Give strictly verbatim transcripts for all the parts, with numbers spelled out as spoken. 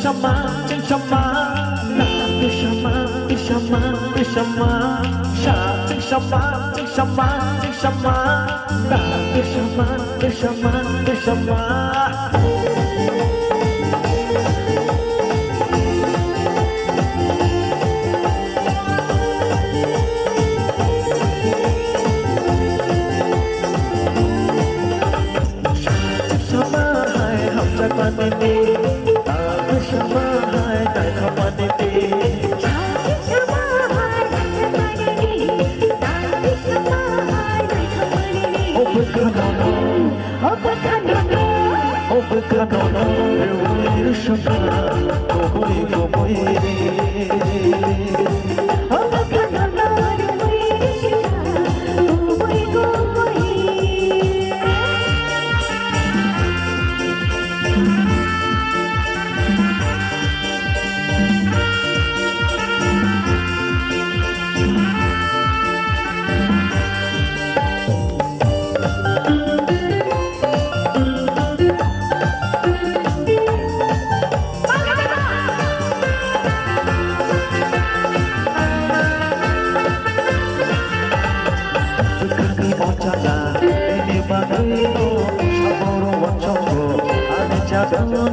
Chama, ching chama, na, ching chama, ching chama, ching chama, sha, ching chama, ching chama, ching chama, na, ching chama, ching chama, ching chama. Chama hai hamjakmani ni, chama hai naithokmani ni. O bwkha nono, o bwkha nono, o bwkha nono, rwui rwsongkha, kubui kubui. Bwkhani o chala, bini bagwino saboro wansongo ani chadano.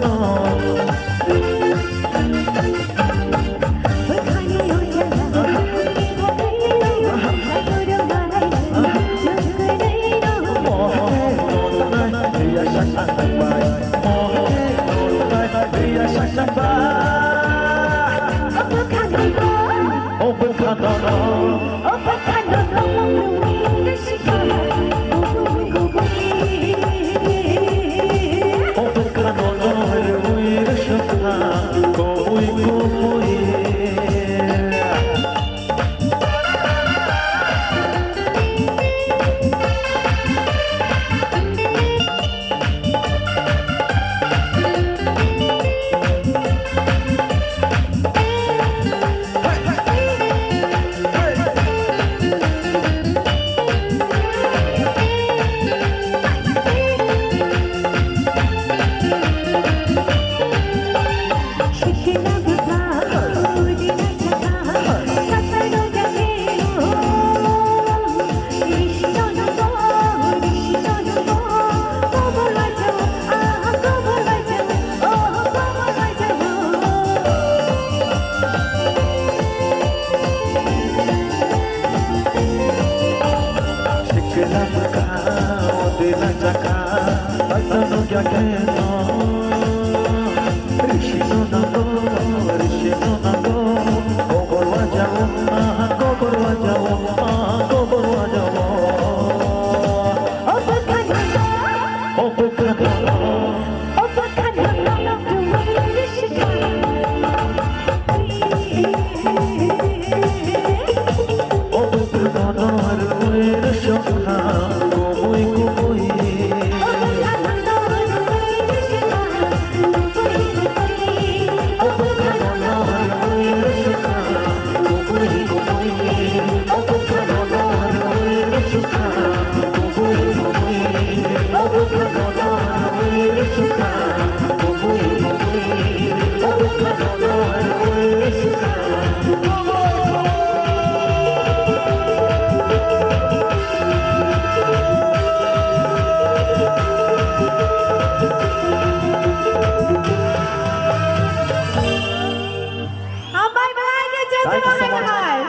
Hambai belai khe joto Thank you so much. Hai.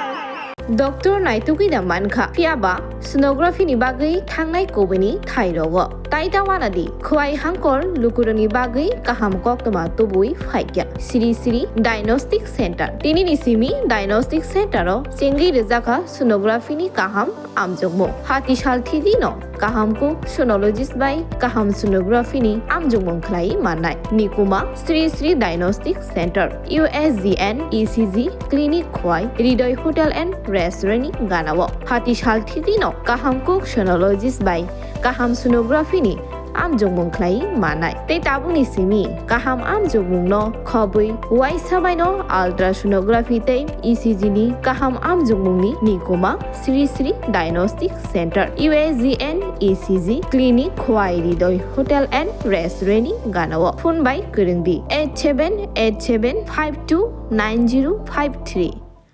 Doctor naitugwi da mankha, phiyaba sonography ni bagwi thangnai kubuni thai rogo. Tai ta wana di, khwai hangkor lukurokni bagwi kaham koktwma tubui phaikya. Sri Sri Diagnostic Center. Tini ni simi Diagnostic Center o chengwi rwjakha sonography ni kaham amjokmung. Hati sal thidi no kaham kuk sonologist bai kaham sonography ni amjokmung khlai mannai. Nikuma Sri Sri Diagnostic Center, U S G and E C G clinic khwai Hridoy Hotel and Restaurant ni ganao. Hati sal thidi no kaham kuk sonologist bai kaham sonography ni amjokmung khlai manai. Tei tabukni simi kaham amjokmungno khobwi uaisa baino ultrasonography tei E C G ni kaham amjokmungni nikuma Sri Sri Diagnostic Center, U S G N E C G Clinic, Khowai Ridoi Hotel and Restaurant ni ganao. Phone bai kwrwngdi eight seven eight seven five two nine zero five three.